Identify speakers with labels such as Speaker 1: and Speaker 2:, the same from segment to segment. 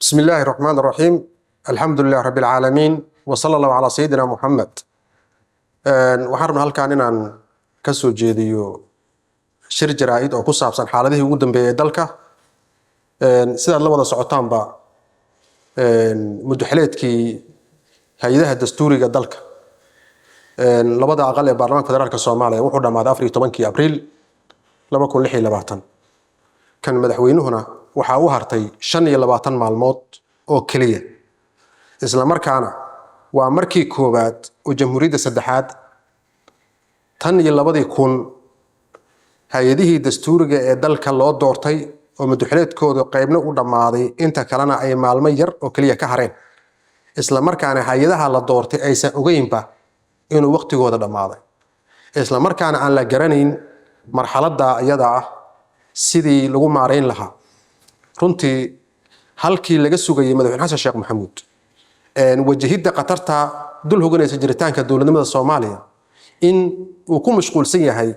Speaker 1: بسم الله الرحمن الرحيم، الحمد لله رب العالمين، وصلى الله على سيدنا محمد. Waxaan rabnaa halkaan inaan ka soo jeediyo shir jaraa'id oo ku saabsan xaaladihii ugu dambeeyay ee dalka. Sidaad la wada socotaanba, muddo xileedkii hay-adaha dastuuriga dalka, labada aqal ee Baarlamaanka Federaalka Soomaaliya, wuxuu dhammaaday 14-kii Abriil 2026. Kan madaxweynuhuna waxaa u hartay 25 maalmood oo keliya. Isla markaana waa markii koowaad oo jamhuuriyadda saddexaad tan iyo 2000 hay-adihii dastuuriga ee dalka loo doortay oo muddo xileedkooda qaybna u dhammaaday, inta kalena ay maalmo yar oo keliya ka hareen, isla markaana hay-adaha la doortay aysan ogeynba inuu waqtigooda dhammaaday, isla markaana aan la garanayn marxaladda iyada ah sidii lagu maarayn lahaa. Runtii, halkii laga sugayay Madaxweyne Xasan Sheekh Maxamuud wajahidda khatarta dul hoganaysa jiritaanka dowladnimada Soomaaliya, in uu ku mashquulsan yahay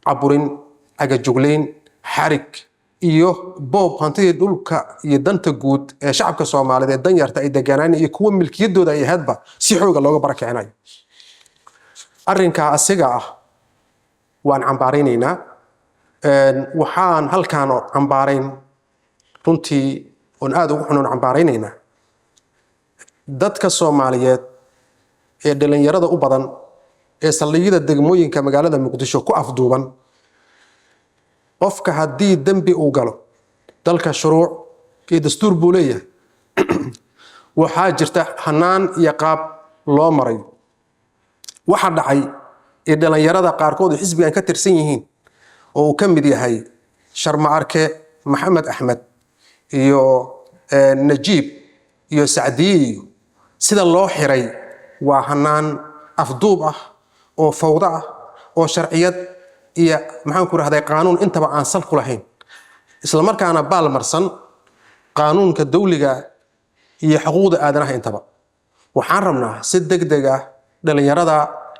Speaker 1: caburin, cagajuglayn, xarig iyo boob hantidii dhulka iyo danta guud ee shacabka Soomaaliyeed ee danyarta ay deganaan iyo kuwa milkiyadooda ay ahaydba si xooga looga barakicinayo. Arrinkaa asiga ah waan cambaaraynaynaa. Waxaan halkaan oo cambaarayn runtii oon aada ugu xunoon cambaaraynaynaa dadka Soomaaliyeed ee dhalinyarada u badan ee saldhigyada degmooyinka magaalada Muqdisho ku afduuban. Qofka haddii dembi uu galo, dalka shuruuc iyo dastuur buu leeyahay. Waxaa jirta hanaan iyo qaab loo marayo. Waxa dhacay ee dhalinyarada qaarkood ay xisbigan ka tirsan yihiin, oo uu ka mid yahay Sharma Arke Maxamed Axmed iyo Najiib iyo Sacdiye, iyo sida loo xiray waa hanaan afduub ah oo fawdo ah oo sharciyad iyo, maxaan ku rahday, qaanuun intaba aan sal ku lahayn, isla markaana baal marsan qaanuunka dawliga iyo xuquuqda aadanaha intaba. Waxaan rabnaa si deg deg ah dhalinyarada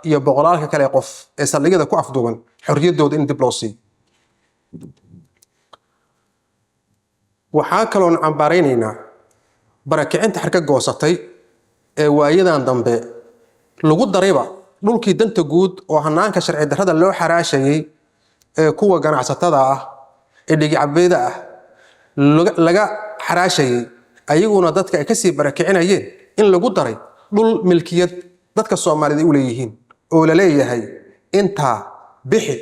Speaker 1: iyo boqolaalka kale qof ee saldhigyada ku afduuban xorriyaddooda in dib loo siiyo. Waxaa kaloon cambaaraynaynaa barakicinta xarka goosatay ee waayadan dambe lagu darayba dhulkii danta guud oo hanaanka sharci darrada loo xaraashayay ee kuwa ganacsatada ah ee dhigicabeeda ah laga xaraashayay, ayaguna dadka ay kasii barakicinayeen, in lagu daray dhul milkiyad dadka Soomaaliyeed ay u leeyihiin oo la leeyahay intaa bixi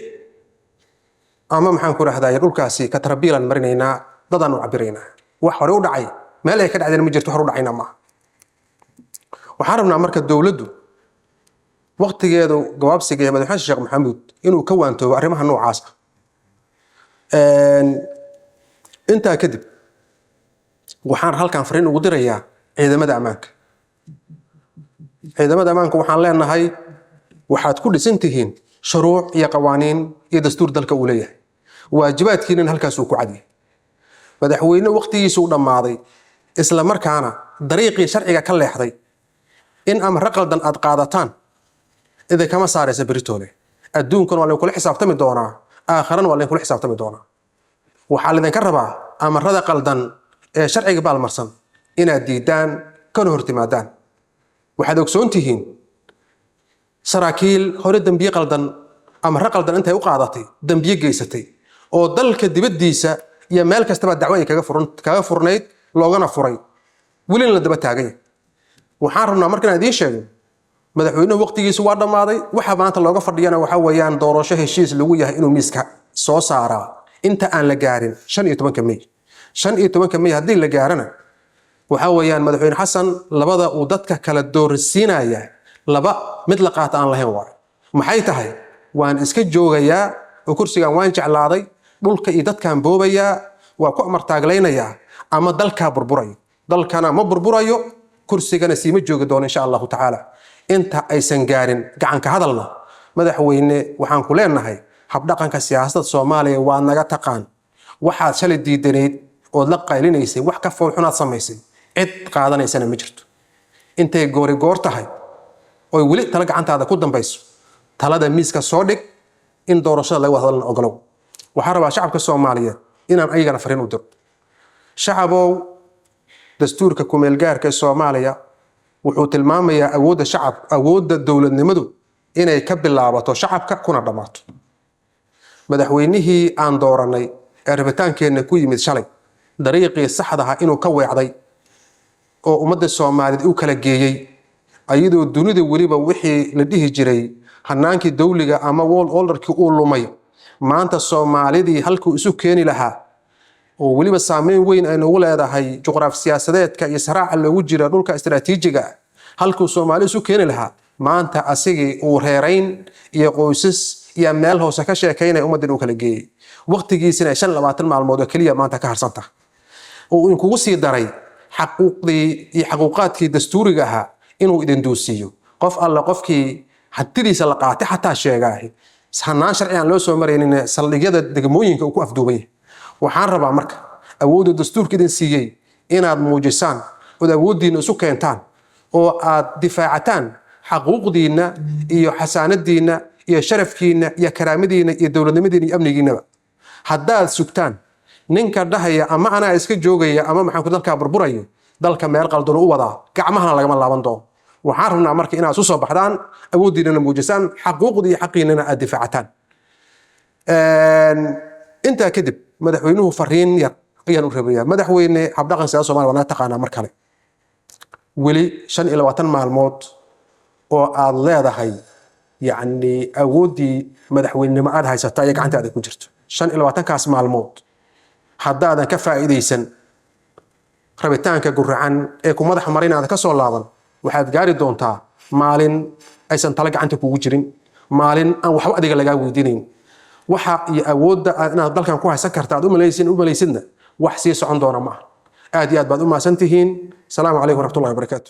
Speaker 1: ama, maxaan ku rahday, dhulkaasi katrabiilan marinaynaa, dadaan u cabiraynaa. Wax hore u dhacay meel ay ka dhacdeen ma jirto, hore u dhacayna maaha. Waxaan rabnaa marka dowladdu waqtigeedu gabaabsiga ee Madaxweyne Sheekh Maxamuud inuu ka waantoobo arrimaha noocaas ah. Intaa kadib, waxaan halkan fariin ugu dirayaa ciidamada ammaanka. Ciidamada ammaanka waxaan leenahay: waxaad ku dhisan tihiin shuruuc iyo qawaaniin iyo dastuur dalka uu leeyahay, waajibaadkiinan halkaas uu ku cadyahay. Madaxweyne waqtigiisu u dhammaaday, isla markaana dariiqii sharciga ka leexday, in amre qaldan aad qaadataan idinkama saaraysa beritoole. Adduunkan waa laynkula xisaabtami doonaa, aakharana waa laynkula xisaabtami doonaa. Waxaa laydinka rabaa amarada qaldan ee sharciga baalmarsan inaad diidaan kana hortimaadaan. Waxaad ogsoon tihiin saraakiil hore dembiye qaldan, amare qaldan intay u qaadatay dembiye geysatay, oo dalka dibaddiisa iyo meel kastaba dacwo ay kaga furnayd, loogana furay, welina la daba taagan yahay. Waxaan rabnaa marka inaan idiin sheego: madaxweynuhu waqtigiisu waa dhammaaday. Waxa maanta looga fadhiyana waxa weeyaan doorasho heshiis lagu yahay inuu miiska soo saaraa inta aan la gaarin 15-ka Mey. 15-ka Mey haddii la gaarana, waxa weeyaan Madaxweyne Xasan labada uu dadka kala doorasiinaya laba mid la qaata aan lahayn waayo. Maxay tahay? Waan iska joogayaa oo kursigan waan jeclaaday, dhulka iyo dadkaan boobayaa, waa ku amartaaglaynayaa, ama dalkaa burburayo. Dalkana ma burburayo, kursigana siima joogi doono, insha Allahu tacaala. Inta aysan gaarin gacanka hadalna, madaxweyne, waxaan ku leenahay: habdhaqanka siyaasadda Soomaaliya waa naga taqaan. Waxaad shalay diidanayd ood la qaylinaysay, wax ka foolxunaad samaysay, cid qaadanaysana ma jirto. Intay goori goor tahay oy weli talo gacantaada ku dambayso, talada miiska soo dhig, in doorashada laga wada hadalna ogolow. Waxaan rabaa shacabka Soomaaliyeed inaan ayagana fariin u diro. Shacabow, Dastuurka kumeelgaarka ee Soomaaliya wuxuu tilmaamayaa awoodda shacab, awoodda dowladnimadu inay ka bilaabato shacabka kuna dhammaato. Madaxweynihii aan dooranay ee rabitaankeenna ku yimid shalay dariiqii saxdaha inuu ka weecday oo ummadda Soomaaliyeed u kala geeyey, ayadoo dunida weliba wixii la dhihi jiray hanaankii dowliga ama world orderkii uu lumay, maanta Soomaalidii halkuu isu keeni lahaa oo weliba saameyn weyn ay noogu leedahay juqraafi siyaasadeedka iyo saraaca loogu jira dhulka istaraatiijiga ah, halkuu Soomaali isu keeni lahaa, maanta asigii uu reerayn iyo qoysas iyo meel hoose ka sheekaynaya ummaddan uu kala geeyey, waqtigiisina 25 maalmood oo keliya maanta ka harsan tahay, oo uu inkugu sii daray xaquuqdii iyo xaquuqaadkii dastuuriga ahaa inuu idin duusiiyo. Qof alle qofkii hantidiisa la qaatay xataa sheegaahi hanaan sharci aan loo soo maraynin saldhigyada degmooyinka uu ku afduuban yahay. Waxaan rabaa marka awoodda dastuurka idin siiyey inaad muujisaan ood awooddiinna isu keentaan oo aad difaacataan xaquuqdiinna iyo xasaanadiinna iyo sharafkiinna iyo karaamadiinna iyo dowladnimadiinna iyo amnigiinnaba. Haddaad sugtaan ninka dhahaya ama anaa iska joogaya ama maxaan ku dalkaa burburayo, dalka meel qaldan u wadaa, gacmahana lagama laaban doono. Waxaan rabnaa marka inaad isu soo baxdaan, awooddiinana muujisaan, xaquuqdii iyo xaqiinnana aad difaacataan. Intaa kadib madaxweynuhu fariin yar ayaan u rabayaa. Madaxweyne, habdhaqan siyaasada Soomaaliya waa naga taqaanaa. Mar kale weli 25 maalmood oo aad leedahay, yacni awooddii madaxweynenimo aad haysata iyo gacantaada ku jirto, 25-kaas maalmood haddaadan ka faa'iidaysan rabitaanka guracan ee ku madax marin aad ka soo laaban, waxaad gaari doontaa maalin aysan talo gacanta kugu jirin, maalin aan waxba adiga lagaa weydiinayn. Waxa iyo awoodda aad inaad dalkan ku haysan karta aad u malaysidna wax sii socon doona maaha. Aad iyo aad baad u mahadsan tihiin. Asalaamu calaykum waraxmatullahi wabarakaatu.